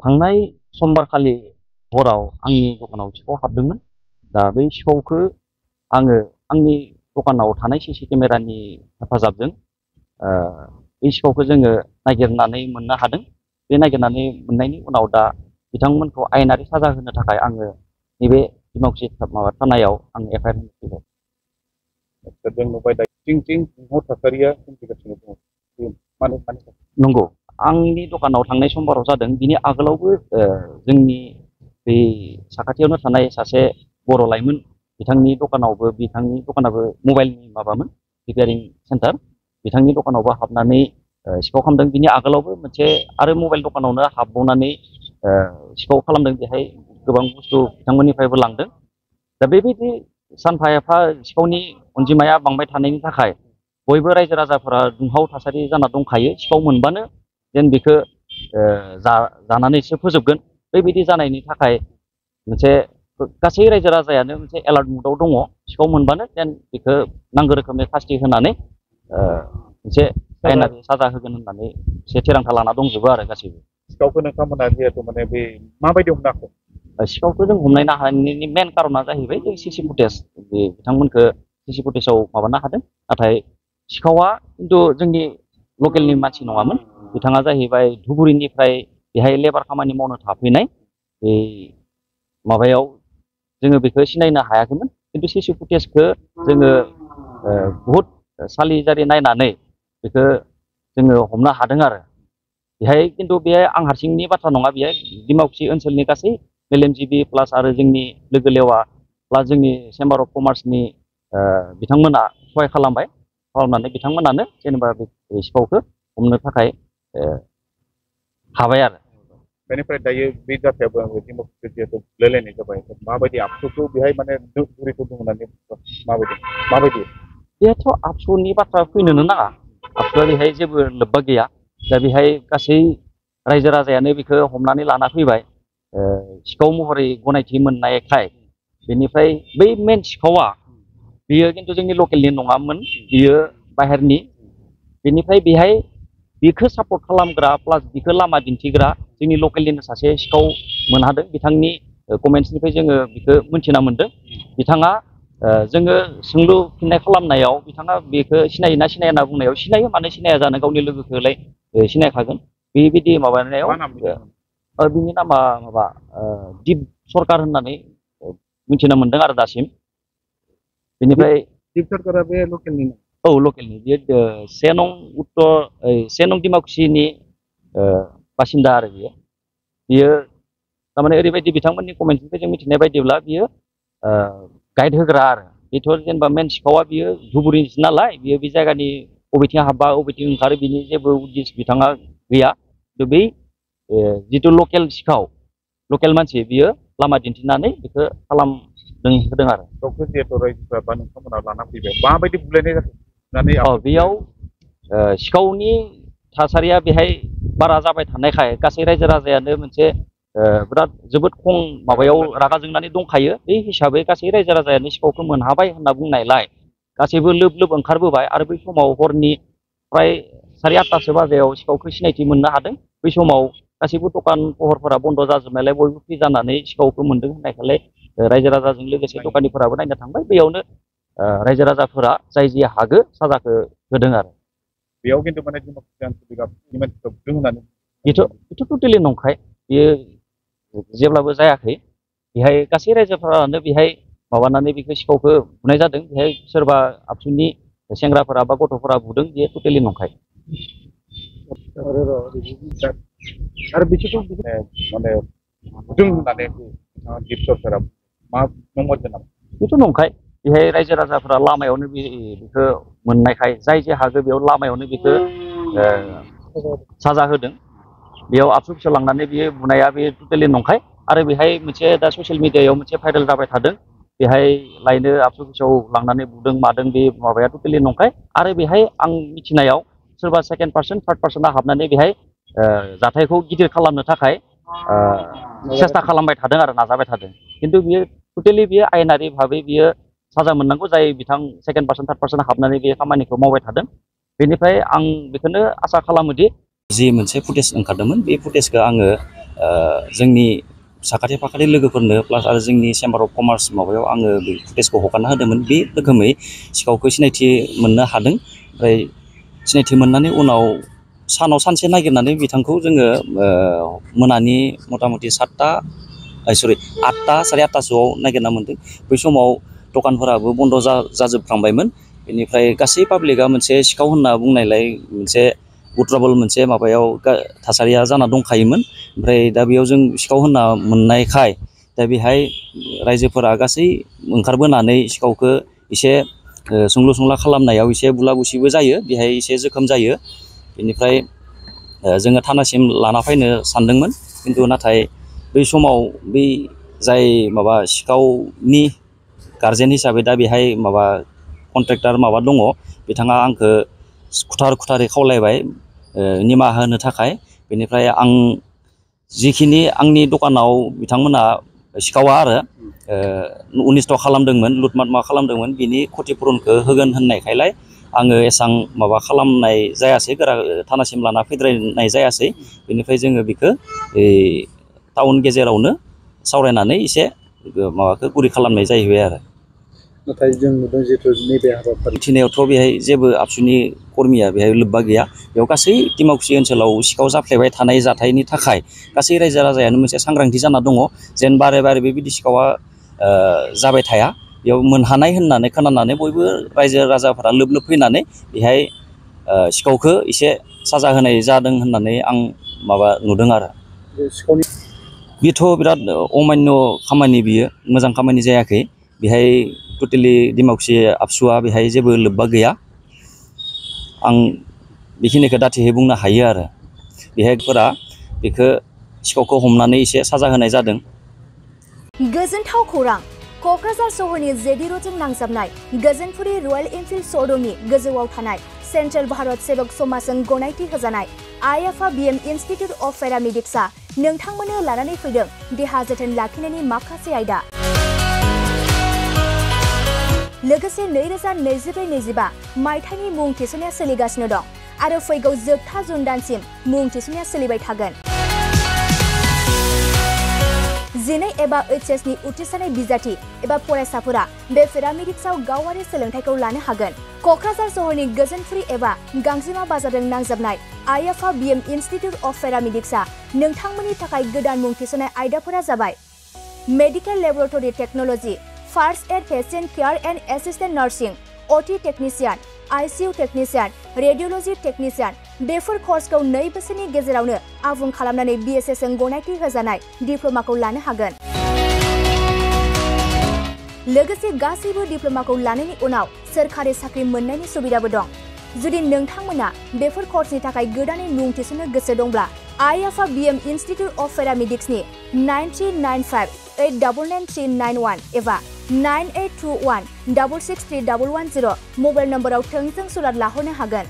थांनाय समबारखालि हराव आंनि दखानाव सिखाव हाबदोंमोन। दा बै सिखावखौ आङो आंनि दखानाव थानाय सीसी केमेरानि हेफाजाबजों बे सिखावखौ जोङो नागिरनानै मोननो हादों। बे नागिरनानै मोननायनि उनाव दा बिथांमोनखौ आयेनारि साजा होनो थाखाय आङो नैबे डिमाकुसि थानायाव आं एफआइआर होनो फैबाय। जों नुबाय दा थिं दुंहाव थासारिया सोमजिगासिनो दङ। नंगौ, आंनि दखानाव थांनाय समबाराव जादों। बिनि आगोलावबो जोंनि बे साखाथियावनो थानाय सासे बर' लाइमोन, बिथांनि दखानाबो मबाइलनि माबामोन, रिपेयारिं सेन्टार। बिथांनि दखानावबो हाबनानै सिखाव खालामदों। बिनि आगोलावबो मोनसे आरो मबाइल दखानावनो हाबबावनानै सिखाव खालामदों। बेहाय गोबां बुस्थु बिथांमोननिफ्रायबो लांदों। दा बेबायदि सानफा एफा सिखावनि अनजिमाया बांबाय थानायनि थाखाय बयबो रायजो राजाफोरा दुंहाव थासारि जाना दंखायो। सिखाव मोनबानो जेन बेखौ जानानैसो फोजोबगोन, बेबायदि जानायनि थाखाय मोनसे गासै रायजो राजायानो मोनसे एलार्ट मुडआव दङ। सिखाव मोनबानो जेन बेखौ नांगौ रोखोमनि शास्ति होनानै मोनसे आयेनारि साजा होगोन होननानै एसे थिरांथा लाना दंजोबो आरो गासैबो। सिखावखौ नोंथांमोना जिहेतु माने बे माबायदि हमनो हाखो? सिखावखौ जों हमनो हानायनि मेन कारना जाहैबाय जों सीसी फुटेज, बे बिथांमोनखौ सीसी फुटेजाव माबानो हादों। नाथाय सिखावा खिन्थु जोंनि लकेलनि मानसि नङामोन। बिथाङा जाहैबाय धुबुरीनिफ्राय बेहाय लेबार खामानि मावनो थाफैनाय। बे माबायाव जोङो बेखौ सिनायनो हायाखैमोन, खिन्थु सीसी फुटेजखौ जोङो बहुद सालि नायनानै बेखौ जोङो हमनो हादों आरो। बेहाय खिन्थु बे आं हारसिंनि बाथ्रा नङा, बेहाय डिमाकुसि ओनसोलनि गासै मेलेमजिबि प्लास आरो जोंनि लोगो लेवा प्लास जोंनि चेम्बार अफ कमार्सनि बिथांमोना सहाय खालामनानै बिथांमोनानो जेनेबा बे सिखावखौ हमनो थाखाय हाबाय आरो। बेनिफ्राय दायो बे जाथायाबो डिमाकुसि जिहेतु बुलायलायनाय जाबाय, माबायदि आखुखौ बेहाय माने धुबुरीखौ दं होननानै माबायदि? बेथ' आबसुनि बाथ्रा फैनोनो नाङा। आबसुआ बेहाय जेबो लोब्बा गैया। दा बेहाय गासै रायजो राजायानो बेखौ हमनानै लाना फैबाय सिखाव महरै गनायथि मोननायखाय। बेनिफ्राय बै मेन सिखावा बियो खिन्थु जोंनि लकेलनि नङामोन, बियो बाहेरनि। बेनिफ्राय बेहाय बेखौ सापर्ट खालामग्रा प्लास बेखौ लामा दिन्थिग्रा जोंनि लकेलनिनो सासे सिखाव मोनहादों। बिथांनि कमेन्ट्सनिफ्राय जोङो बेखौ मोनथिना मोन्दों। बिथाङा जोङो सोंलु फिननाय खालामनायाव बिथाङा बेखौ सिनायोना सिनाया होनना बुंनायाव, सिनायो मानो सिनाया जानो, गावनि लोगोखौलाय सिनायखागोन। बेबायदि माबानायाव बिनि नामा माबा दिप सरकार होननानै मिथिनो मोन्दों आरो दासिम। बेनिफ्राय दिप सरकारा बे लकेलनि? औ, लकेलनि। बियो 1 नं डिमाकुसिनि बासिन्दा आरो बियो थारमाने ओरैबायदि बिथांमोननि कमेन्टनिफ्राय जों मिथिनाय बायदिब्ला बियो गाइड होग्रा आरो। बेथ' जेनेबा मेन सिखावा बियो धुबुरीनिसो नालाय, बियो बे जायगानि बबेथिं हाबबा बबेथिं ओंखारो बिनि जेबो उदिस बिथाङा गैया। बै जिथु लकेल सिखाव, लकेल मानसि, बियो लामा दिन्थिनानै बेखौ होदों आरो। सिखावखौ जिहेतु रायजोफोरा बा नोंथांमोना लाना फैबाय, माबायदि बुलायनाय जाखो? बेयाव सिखावनि थासारिया बेहाय बारा जाबाय थानायखाय गासै रायजो राजायानो मोनसे बिराद जोबोद खम माबायाव रागा जोंनानै दंखायो। बे हिसाबै गासै रायजो राजायानो सिखावखौ मोनहाबाय होनना बुंनायलाय गासैबो लोब लोब ओंखारबोबाय। आरो बै समाव हरनि फ्राय 8:30 बाजियाव सिखावखौ सिनायथि मोननो हादों। बै समाव गासैबो दखान पहरफोरा बन्द' जाजोबनायलाय बयबो फ्रि जानानै सिखावखौ मोन्दों होननायखाय रायजो राजाजों लोगोसे दखानिफोराबो नायनो थांबाय। बेयावनो रायजो राजाफोरा जाय जि हागो साजाखौ होदों आरो। बेयाव खिन्थु माने बेथ' टटेलि नंखाय। बेयो जेब्लाबो जायाखै। बेहाय गासै रायजोफोरानो बेहाय माबानानै बेखौ सिखावखौ बुनाय जादों। बेहाय सोरबा आबसुनि सेंग्राफोरा बा गथ'फोरा बुदों, बेयो टटेलि नंखाय। आरो बिसोरथ' माने बुदों होननानै दिप सरकारा मा नंमारगौ नामा? बेथ' नंखाय। बेहाय रायजो राजाफोरा लामायावनो बेखौ मोननायखाय जाय जे हागो बेयाव लामायावनो बेखौ साजा होदों। बेयाव आबसु अफिसाव लांनानै बियो बुनाया बे टटेलि नंखाय। आरो बेहाय मोनसे दा ससियेल मिडियायाव मोनसे भाइरेल जाबाय थादों। बेहाय लायनो आबसु अफिसाव लांनानै बुदों मादों, बे माबाया टटेलि नंखाय। आरो बेहाय आं मिथिनायाव सोरबा सेकेन्ड पार्सन थार्ड पार्सना हाबनानै बेहाय जाथायखौ गिदिर खालामनो थाखाय सेस्था खालामबाय थादों आरो नाजाबाय थादों। खिन्थु बियो टटेलि बियो आयेनारि भाबै बियो साजा मोननांगौ, जाय बिथां सेकेन्ड पार्सन थार्ड पार्सन हाबनानै बे खामानिखौ मावबाय थादों। बेनिफ्राय आं बेखौनो आसा खालामोदि जि मोनसे फुटेज ओंखारदोंमोन, बे फुटेजखौ आङो जोंनि साखाथि फाखाथि लोगोफोरनो प्लास आरो जोंनि चेम्बार अफ कमार्स माबायाव आङो बे फुटेजखौ हगारना होदोंमोन। बे रोखोमै सिखावखौ सिनायथि मोननो हादों। ओमफ्राय सिनायथि मोननानै उनाव सानाव सानसे नागिरनानै बिथांखौ जोङो मोनानि मथा मथि 8टा साराय 8टासोआव नागिरना मोन्दों। बै समाव दखानफोराबो बन्द' जाजोबखांबायमोन। बेनिफ्राय गासै पाब्लिकआ मोनसे सिखाव होनना बुंनायलाय मोनसे उट्राबल मोनसे माबायाव थासारिया जाना दंखायोमोन। ओमफ्राय दा बेयाव जों सिखाव होनना मोननायखाय दा बेहाय रायजोफोरा गासै ओंखारबोनानै सिखावखौ एसे सोंलु संला खालामनायाव एसे बुला बुसिबो जायो, बेहाय एसे जोखोम जायो। बेनिफ्राय जोङो थानासिम लाना फैनो सानदोंमोन, खिन्थु नाथाय बै समाव बै जाय माबा सिखावनि गारजेन हिसाबै दा बेहाय माबा कन्ट्रेक्टर माबा दङ, बिथाङा आंखौ खुथारै खावलायबाय निमाहा होनो थाखाय। बेनिफ्राय आं जिखिनि आंनि दखानाव बिथांमोना सिखावा आरो अनिस्थ' खालामदोंमोन, लुटमाट मा खालामदोंमोन, बिनि क्षतिपुरनखौ होगोन होननायखायलाय आङो एसां माबा खालामनाय जायासै, थानासिम लाना फैद्रायनाय जायासै। बेनिफ्राय जोङो बेखौ टाउन गेजेरावनो सावरायनानै एसे माबाखौ गुरै खालामनाय जाहैबाय आरो। नाथाय जों नुदों जिहेतु नैबे हाबाफारि मिथिनायावथ' बेहाय जेबो आबसुनि कर्मिया बेहाय लोब्बा गैया। बेयाव गासै डिमाकुसि ओनसोलाव सिखाव जाफ्लेबाय थानाय जाथायनि थाखाय गासै रायजो राजायानो मोनसे सांग्रांथि जाना दङ, जेन बारे बारे बेबायदि सिखावा जाबाय थाया। बेयाव मोनहानाय होननानै खोनानानै बयबो रायजो राजाफोरा लोब लोब फैनानै बेहाय सिखावखौ एसे साजा होनाय जादों होननानै आं माबा नुदों आरो। बेथ' बिराद अमान्य खामानि, बियो मोजां खामानि जायाखै। बेहाय टटेलि डिमाकुसि आबसुआ बेहाय जेबो लोब्बा गैया। आं बेखिनिखौ दाथिहै बुंनो हायो आरो। बेहायफोरा बेखौ सिखावखौ हमनानै एसे साजा होनाय जादों। गोजोनथाव खौरां! क'क्राझार सहरनि जेडि र'डजों नांजाबनाय गोजोनपुरी रयेल एनफिल्ड श'रुमनि गोजौआव थानाय सेन्ट्रेल भारत सेबक समाजजों गनायथि होजानाय आइ-आफा बिएम इनस्टिट्युट अफ पेरामेडिक्सआ नोंथांमोननो लानानै फैदों देहा जोथोन लाखिनायनि माखासे आयदा। लोगोसे 2024-25 मायथाइनि मुं थिसननाया सोलिगासिनो दं आरो फैगौ जोबथा जुन दानसिम मुं थिसननाया सोलिबाय थागोन। 12 एबा HS नि उथ्रिसारनाय बिजाथि एबा फरायसाफोरा बे पेरामेडिक्सआव गावारि सोलोंथाइखौ लानो हागोन। क'क्राझार सहरनि गोजोनपुरी एबा गांजेमा बाजारजों नांजाबनाय आइ-आफा बिएम इनस्टिट्युट अफ पेरामेडिक्सआ नोंथांमोननि थाखाय गोदान मुं थिसननाय आयदाफोरा जाबाय medical laboratory technology, first aid patient care and assistant nursing, OT technician, ICU technician, radiology technician. बेफोर कर्सखौ 2 बोसोरनि गेजेरावनो आबुं खालामनानै BSS जों गनायथि होजानाय डिप्ल'माखौ लानो हागोन। लोगोसे गासैबो डिप्ल'माखौ लानायनि उनाव सोरखारि साख्रि मोननायनि सुबिदाबो दं। जुदि नोंथांमोना बेफोर कर्सनि थाखाय गोदानै मुं थिसननो गोसो दंब्ला आइ-आफा बिएम इनस्टिट्युट अफ पेरामेडिक्सनि 9395899391 एबा 9821663110 मबाइल नम्बराव थोंजों सुलाद लाहरनो हागोन।